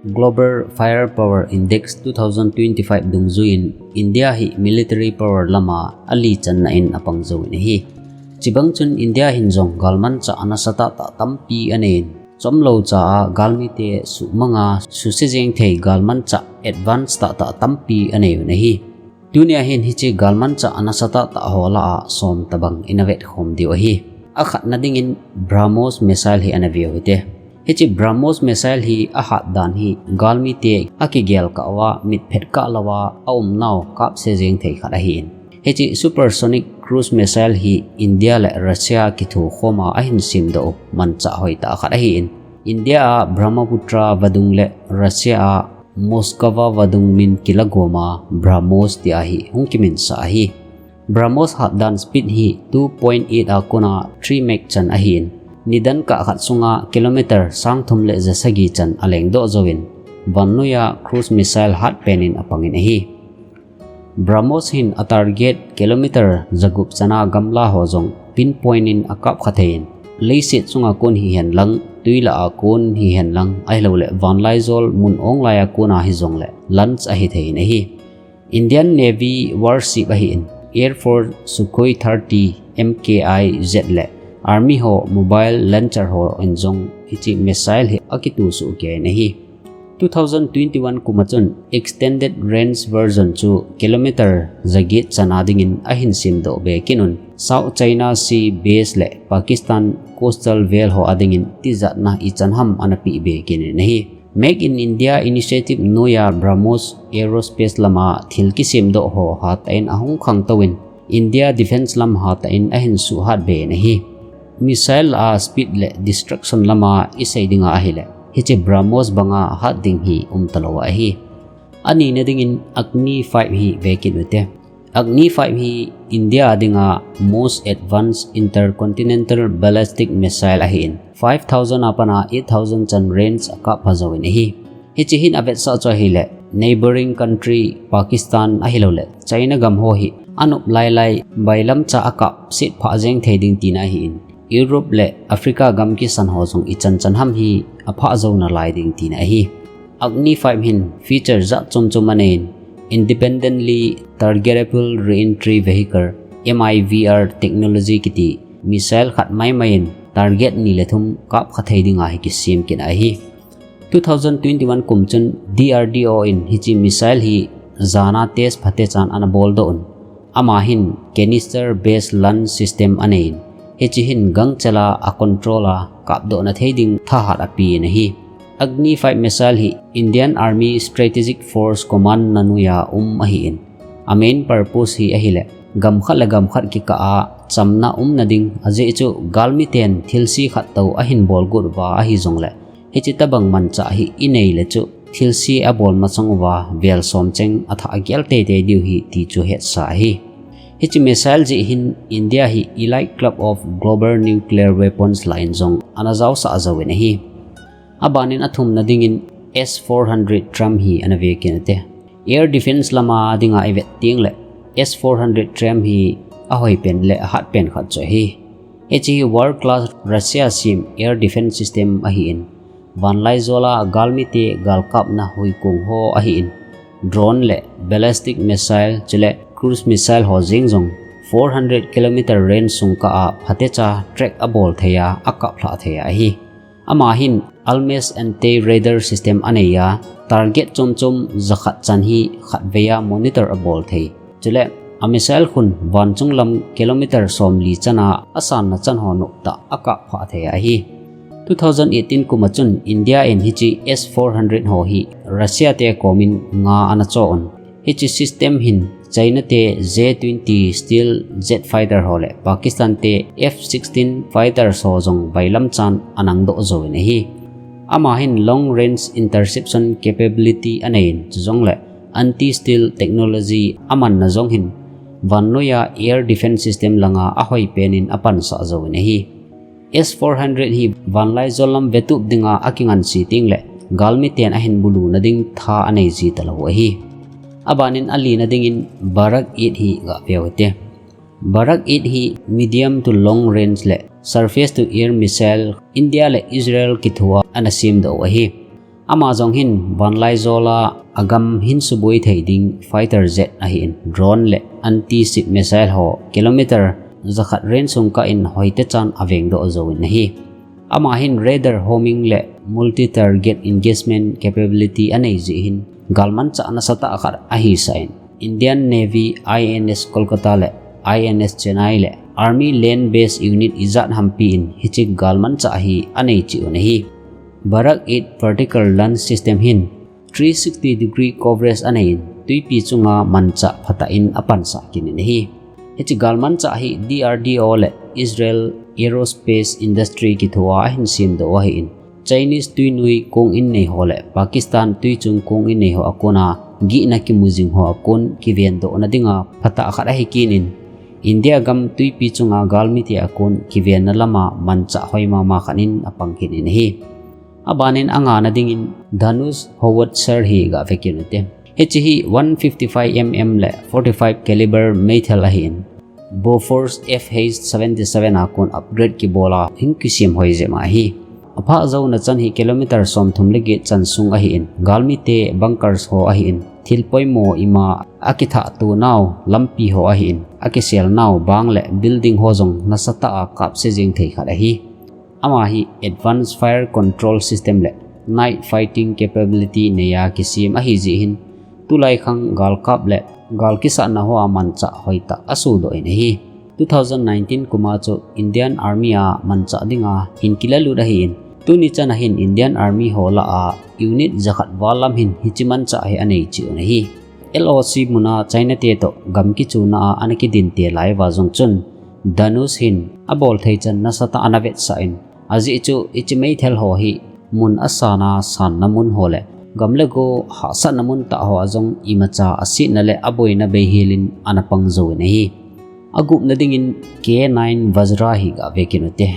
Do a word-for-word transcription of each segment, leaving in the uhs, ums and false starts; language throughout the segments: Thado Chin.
Global Firepower Index two thousand twenty-five dungjuiyin India hi military power lama ali channa in apang jouvin ahi. Chibang chun India hin jong galmanchah anasa tahtah tampi aneiyin, chomlou cha a galmite suhmanga suse jeng thei galmanchah advance tahtah tampi aneiyun ahi. Tunia hin hiche galmanchah anasa tahtah ho lah a som tobang ina vetkhom diu ahi. Akhatna dingin BrahMos missile hi ana veu hite. Hiche BrahMos missile hi ahat dan hi galmite akigel kah uva mitphet kah louva aumnau kapse jeng thei khat ahin. Hiche supersonic cruise missile hi India le Russia kithukhoma ahin semdoh u manchah hoitah khat ahin. India a Brahmaputra vadung le Russia a Moskva vadung min kilagoma BrahMos tia hi hung kiminsah ahi. BrahMos hatdan speed hi two point eight a kona three Mach chan ahin, nidan kah khat sunga kilometer sangthum le jasagi chan alengdoh jouvin, vannoiya cruise missile hatpen in apangin ahi. BrahMos hin a target kilometer jagup chana gamla ho jong pinpoint in akapkha theiyin, leiset chunga kon hihen lang, twi lah a kon hihen lang, ahilouleh vanlaijol mun onglai a kona hijongle launch ahitheiyin ahi. Indian Navy warship ahin, Air Force Sukhoi thirty M K I jet le Army ho mobile launcher hon jong hiche missile hi akitoh soh keiyin ahi. Two thousand twenty-one kuma chun extended range version chu kilometer jaget chana dingin ahin semdoh be kit'un, South China Sea base le Pakistan coastal vel ho a dingin tijatna ichan ham ana peh be kit'in ahi. Make in India initiative noiya BrahMos aerospace lama thil kisemdoh ho hatah in ahung khangtouvin, India defense lam hatah in ahin suhhat be in ahi. Missile a speed le destruction lama isei dinga ahile, hiche BrahMos banga hat ding hi umtalou ahi. Anina dingin Agni five hi ve kit ute. Agni five hi India a dinga most advanced intercontinental ballistic missile ahin, five thousand a pana eight thousand chan range akappha jouvin ahi. Hiche hin avetsah chu ahile, neighboring country Pakistan ahilouleh China gam ho hi anop lailai bailamcha akapset phah jeng thei ding tina ahin, Europe le Africa gam kisan ho jong ichan chan ham hi aphah jou nalai ding tina ahi. Agni five hin feature jat chom chom aneiyin, Independently Targetable Re-entry Vehicle, M I V R technology kiti missile khat maimai in target ni le thum kapkha thei dinga hi kisem kit ahi. Two thousand twenty-one kum chun D R D O in hiche missile hi jana test phatechan ana boldoh un. Ama hin canister based launch system aneiyin, hiche hin gangchela a control a kapdohna thei ding thahat apen ahi. Agni five missile hi Indian Army Strategic Force Command na noiya um ahin, a main purpose hi ahile, gam khat le gam khat kikah a chamna umna ding, ajeh chu galmiten thilse khat tou ahin bolgot uva ahijongle, hiche tobang manchah hi inei le chu thilse abol masang uva vel som cheng athah agel teitei diu ahi ti chu hetsa ahi. Hiche missile jeh hin India hi elite club of global nuclear weapons lah in jong ana jaosah jouvin ahi. Abanin athumna dingin S four hundred Triumph hi ana ve kit ute. Air defense lama dinga ivet tengle S four hundred Triumph hi ahoipen le ahatpen khat chu ahi. Hiche hi world class Russia sem air defense system ahin, vanlaijola galmite galkapna huikong ho ahin, drone le ballistic missile chule cruise missile ho jeng jong four hundred kilometer range sung kah a phatecha track abol theiya, akaplhah theiya ahi. Ama hin Almaz anti-radar system aneiya, target chom chom jakhat chan hi khatveiya monitor abol thei. Chule a missile khun vanchung lam kilometer somli chana asanna chan ho noptah akapphah thei ahi. Two thousand eighteen kuma chun India in hiche S four hundred ho hi Russia te komin nga ana choh un. Hiche system hin China te J twenty stealth jet fighter ho le Pakistan te F sixteen fighter ho jong bailamchan anangdoh jouvin ahi. Ama hin long range interception capability aneiyin, chujongle anti-stealth technology amanna jong hin vannoiya air defense system langa ahoipen in apansah jouvin ahi. S four hundred hi vanlaijol lam vetup dinga akinganse tengle galmiten ahin buluna ding tha anei ji talou ahi. Abanin alina dingin Barak eight hi gave ute. Barak eight hi medium to long range le surface to air missile India le Israel kithua ana semdoh u ahi. Ama jong hin vanlaijola agam hin suboi thei ding fighter jet ahin, drone le anti-ship missile ho kilometer jakhat range sung kah in hoitechan avengdoh jouvin ahi. Ama hin radar homing le multi-target engagement capability anei jeh hin galmanchah nasatah khat ahisah in, Indian Navy I N S Kolkata le I N S Chennai le Army land-based unit ijat hampi in hiche galmanchah hi anei cheh un ahi. Barak eight vertical launch system hin three sixty degree coverage anei in, twipi chunga manchah phatah in apansah kit in ahi. Hiche galmanchah hi D R D O le Israel Aerospace Industry kithua ahin semdoh u ahin, Chinese twinoi kong innei ho le Pakistan twichung kong innei ho akona gihna kimu jing ho akon kivendohna dinga phatah khat ahi kit in, India gam twipi chunga galmite akon kivenna lama manchah hoi mama khat in apang kit in ahi. Abanin angana dingin Dhanush Howitzer hi gave kit ute. Hiche hi one fifty-five mm le forty-five caliber meithal ahin, Bofors F H seventy-seven akon upgrade kibola hung kisem hoi jep ahi. Aphah jouna chan hi kilometer somthum le get chan sung ahin, galmite bunkers ho ahin, thil poimo ima akithahto nau lampi ho ahin, akiselnau bang le building ho jong nasatah a kapse jeng thei khat ahi. Ama hi advanced fire control system le night fighting capability neiya kisem ahi jeh hin, tulai khang galkap le gal kisahna hoa manchah hoitah asodoh in ahi. Two thousand nineteen kuma chu Indian Army a manchah dinga hin kilalut ahin, tuni chana hin Indian Army ho lah a unit jakhat val lam hin hiche manchah hi anei cheh un ahi. L O C muna China te toh gam kichuna a ana kidinte lai uva jong chun, Dhanush hin abol thei chan nasatah ana vetsah in, ajeh chu hiche meithal ho hi mun asana sanna mun ho le gam le go hahsatna mun tah hoa jong imacha asetna le aboina beihel in ana pang jouvin ahi. Agupna dingin K nine Vajra hi gave kit ute.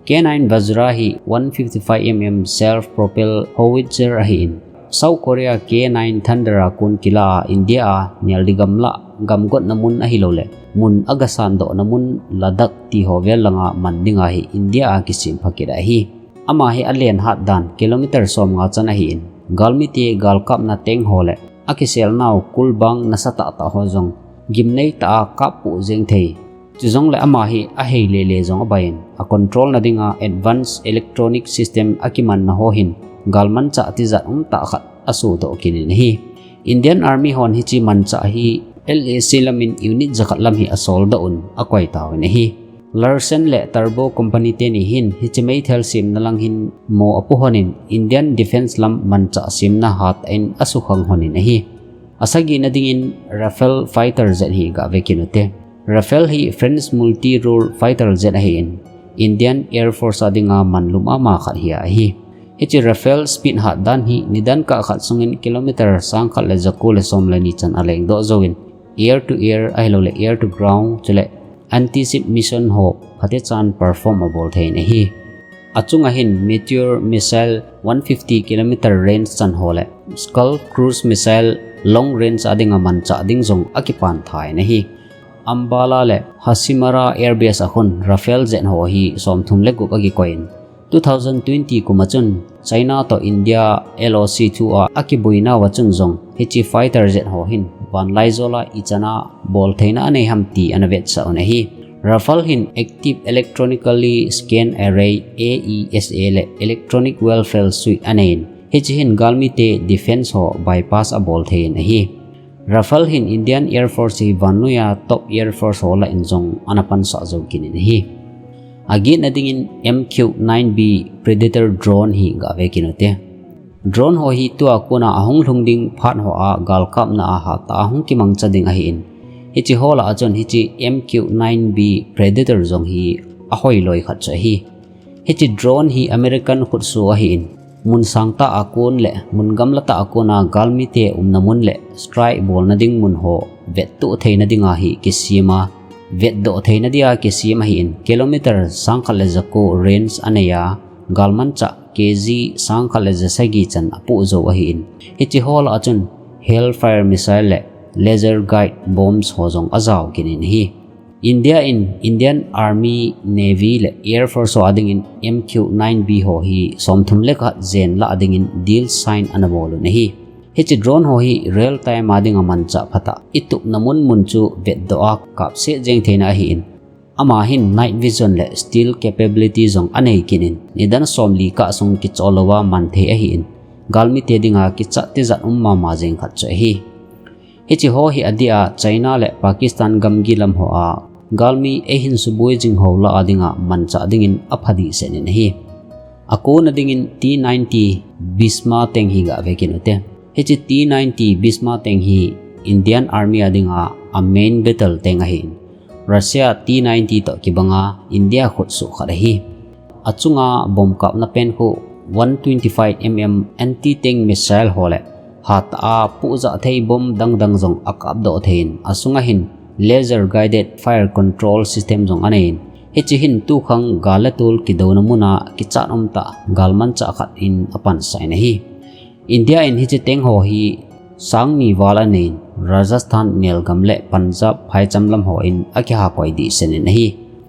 K nine Vajra hi one fifty-five mm self-propelled howitzer ahin, South Korea K nine Thunder akon kila a India a neldi gamlah gamgotna mun ahilou le mun agasandohna mun Ladakh ti ho vel langa man dinga hi India a kisem pha kit ahi. Ama hi alen hat dan kilometer somnga chan ahin, galmite galkapna tank ho le akiselnau kulbang nasatah tah ho jong gimnei tah a kappoh jeng thei. Chujongle ama hi ahei lele jong abai in, a control na dinga advanced electronic system akimanna ho hin galmanchah tijat umtah khat asodoh kit in ahi. Indian Army hon hiche manchah hi L A C lamin unit jakhat lam hi asoldoh un akoi tauvin ahi. Larsen le Toubro Company teni hin hiche meithal semna lang hin mo apohon in Indian Defence lam manchah semna hatah in asukhang lhonin ahi. Asagina dingin Rafale fighter jet hi gave kit ute. Rafale hi French multi-role fighter jet ahin, Indian Air Force a dinga manlu mama khat hi ahi. Hiche Rafale speed hatdan hi nidan kah khat sungin kilometer sangkhat le jako le som le ni chan alengdoh jouvin, air to air ahilou le air to ground chule anti-ship mission ho phatechan perform abol thei in ahi. Achunga hin Meteor missile one fifty kilometer range chan ho le Scalp cruise missile long range a dinga manchah ding jong akipan tha in ahi. Ambala le Hasimara Air Base a khun Rafale jet ho hi somthum le gup akikoi in, two thousand twenty kuma chun China toh India L O C thu a akiboina uva chun jong hiche fighter jet ho hin vanlaijola ichan a bol theina anei ham ti ana vetsah un ahi. Rafale hin Active Electronically Scan Array, A E S A le Electronic Warfare Suite anei in, hiche hin galmite defence ho bypass abol thei in ahi. Rafale hin Indian Air Force hi vannoiya top air force ho lah in jong ana pansah jou kit in ahi. Agetna dingin M Q nine B Predator drone hi gave kit ute. Drone ho hi tua kona ahung lhung ding phat hoa galkapna a hatah a hung kimangcha ding ahin, hiche ho lah a chun hiche M Q nine B Predator jong hi ahoiloi khat chu ahi. Hiche drone hi American khutsoh ahin, mun sangtah a kon le mun gamlatah a kona galmite umna mun le strike bolna ding mun ho vettoh theina dinga hi kisem a, vetdoh theina dia kisem ahin, kilometer sangkhat le jako range aneiya, galmanchah K G sangkhat le jasagi chan apoh jou ahin, hiche ho lah a chun Hellfire missile le laser guide bombs ho jong ajao kit in ahi. India in Indian Army, Navy le Air Force ho adingin M Q nine B ho hi somthum le khat jen lah adingin deal sign ana bol un ahi. Hiche drone ho hi real time adinga manchah phatah itupna mun mun chu vetdoh a kapset jeng theina ahin, ama hin night vision le stealth capability jong anei kit in, nidan somli kah sung kichol louva man thei ahin, galmite dinga kichat tijat um mama jeng khat chu ahi. Hiche ho hi adeh a China le Pakistan gamgi lam hoa galmi eihin suboi jing ho lah adinga manchah dingin apha dehset in ahi. Akona dingin T ninety Bhishma tank hi gave kit ute. Hiche T ninety Bhishma tank hi Indian Army adinga a main battle tank ahin, Russia T ninety toh kibanga India khutsoh khat ahi. Achunga bomb kapna pen khu one twenty-five mm anti-tank missile ho le hatah a puhjah thei bomb dangdang jong akapdoh thei in, asunga hin laser guided fire control system jong anei in, hiche hin tukhang gal le tol kidouna muna kichat umtah galmanchah khat in apansah in ahi. India in hiche tank ho hi sang ni val anei in, Rajasthan nelgam le Punjab phaicham lam hon akihakoi dehset in ahi.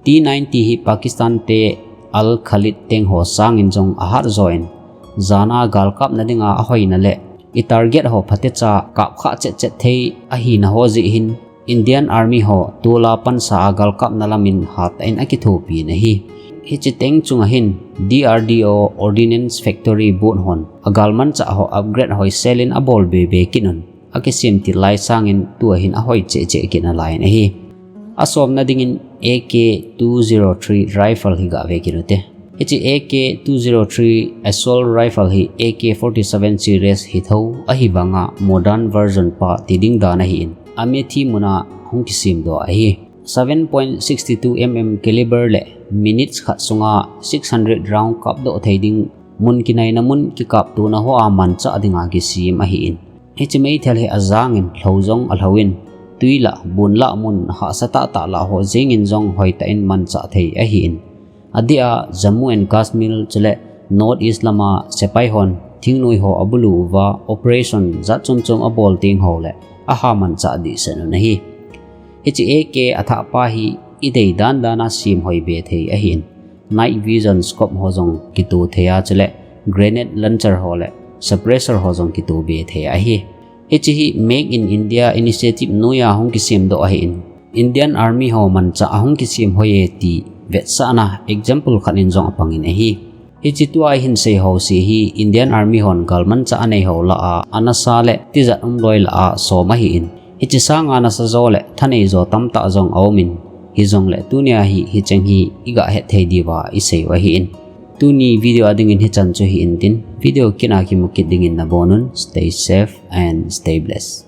T ninety hi Pakistan te Al Khalid tank ho sangin jong ahat jo in, jana galkapna dinga ahoina le i target ho phatecha kapkha chetchet thei ahina ho jeh hin, Indian Army ho tola pansa a galkapna lamin hatah in akithopi in ahi. Hiche tank chunga hin D R D O Ordnance Factory boat hon agalmanchah ho upgrade hoisel in abol bebe kit un, akisem til lai sangin tua hin ahoi cheh cheh kit nalai in ahi. Asomna dingin A K two zero three rifle hi gave kit ute. Hiche A K two zero three assault rifle hi A K forty-seven series hitho ahivanga modern version pa ti ding dan ahin, Amethi muna hung kisemdoh ahi. Seven point six two mm caliber le minutes khat sunga six hundred round kapdoh thei ding mun kinaina mun kikaptona hoa manchah dinga kisem ahin, hiche meithal hi ajangin lhou jong alhou in, twi lah, bun lah mun hahsa tahtah lah ho jengin jong hoitah in manchah thei ahin, adeh a Jammu and Kashmir chule North East lama sepai hon thingnoi ho abulu uva operation jat chom chom abol teng ho le aha manchah dehset un ahi. Hiche A K athahpa hi idei dan dan a semhoi be thei ahin, night vision scope ho jong kito thei a, chule grenade launcher ho le suppressor ho jong kito be thei ahi. Hiche hi Make in India initiative noiya hung kisemdoh ahin, Indian Army ho manchah ahung kisemhoi e ti vetsahna example khat in jong apangin ahi. Hiche tua ihin sei ho se hi Indian Army hon galmanchah anei ho lah a, anasa le tijat umloi lah a som ahin, hiche sanga nasa jo le thanei jo tamtah jong aumin, hijongle tunia hi hicheng hi igah het thei diuva isei u ahin. Tuni video adingin hichan chu hi intin, video kit a kimu kit dingin nabonun, stay safe and stay blessed.